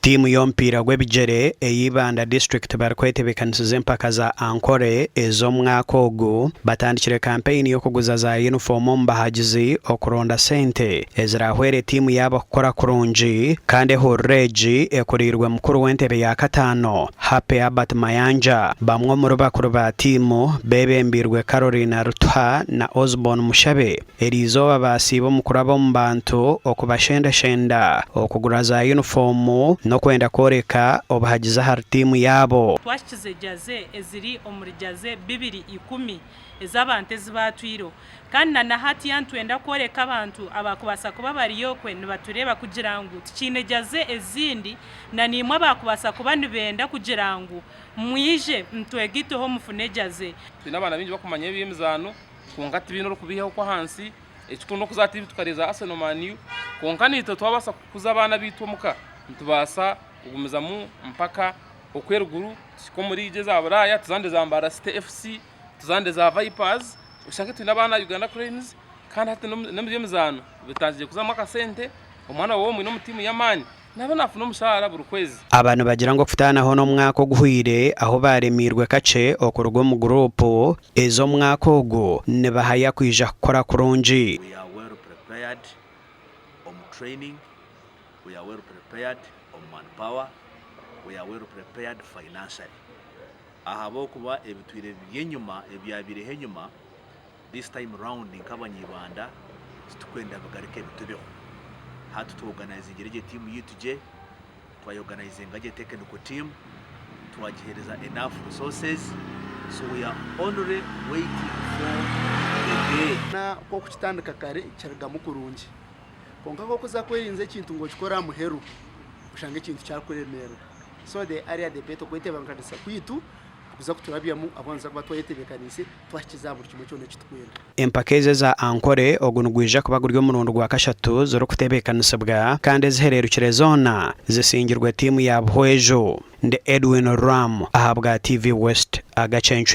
Tiimu y'omupiira gw'ebigyere eya Ibanda District barikwetebeekanisiza empaka za Ankole ez'omwaka ogu batandikire kampeyini y'okuguza za yunifoomu omu bahagizi okuronda sente ezirahwere tiimu yaabo kukora kurungi kandi ehururu egi ekuriirwe mukuru w'entebe ya kataano Happy Herbert Mayanja. Bamwe omuri bakuru ba tiimu beebembeirwe Caroline Arutuha na Osborne Mushabe Eriizooba baasiiba omu kuraba omu bantu okubashendashenda okugura za yunifoomu n'okwenda kworeka obuhagizi ahari tiimu yaabo. Twahikize jaze eziri omuri jaze bibiri ikumi ez'abantu ezi baatwireho. Kandi na na hatiya nitwenda kworeka abantu abaakubaasa kuba bari okwe nibatureeba kugira ngu tukiine jaze ezindi na naimwe abaakubaasa kuba nibenda kugira ngu mwije mutwegaiteho mufune jaze. Twine abaana baingi barikumanya eby'emizaano kwonka tibaine orikubiihaho okwo ahansi. Ekikuru n'okuza aha tiivi tukareeba za Arsenal, Man U. Kwonka naitwe twabaasa kukuza abaana baitu omuka, nitubaasa kugumizamu mpaka okwo eruguru tuhike omu liigi eza Buraaya, tuzande za Mbarara City FC, tuzande za Vipers, oshange twine abaana Uganda Cranes kandi hati n'eby'emizaano bitandikire kuzamu akasente, omwana waawe omwine omu tiimu y'amaani. Naaba naafuna omushaara buri kwezi. Aba nibagira ngu okutaanaho n'omwaka oguhweire ahu baaremeirwe kakye okuruga omu guruupu ez'omwaka ogu nibahaya kwija kukora kurungi. We are well prepared omu training, we are well prepared omu manpower, we are well prepared financially ahabw'okuba ebitwire biri enyima ebyabaireho enyima This time round nk'abanyibanda titukwenda bigaruke bitubeho. Hati tu organizingire gye team yitu gye, twa organizinga gye technical team, twagihereza enough resources, so we are only waiting for the day. Ku okukitandika kare kirugamu kurungi, kwonka ku okuza kwerinza ekintu ngu okikore aha muheru, oshanga ekintu kyakuremeerera. So the earlier the better okwetebeekanisa kwaitu Kuza kuturabyamu ahabw'okuba nituza kuba twayetebeekaniise twahikiza aha buri kimwe kyona eki turikwenda. Empaka ezi eza Ankole ogu nigwija kuba guri omurundi gwa kashatu zirikutebeekanisibwa kandi ezihereerukire zoona zisingirwe tiimu ya Buhweju. Ndi Edwin Ram ahabwa TV West agacencwire.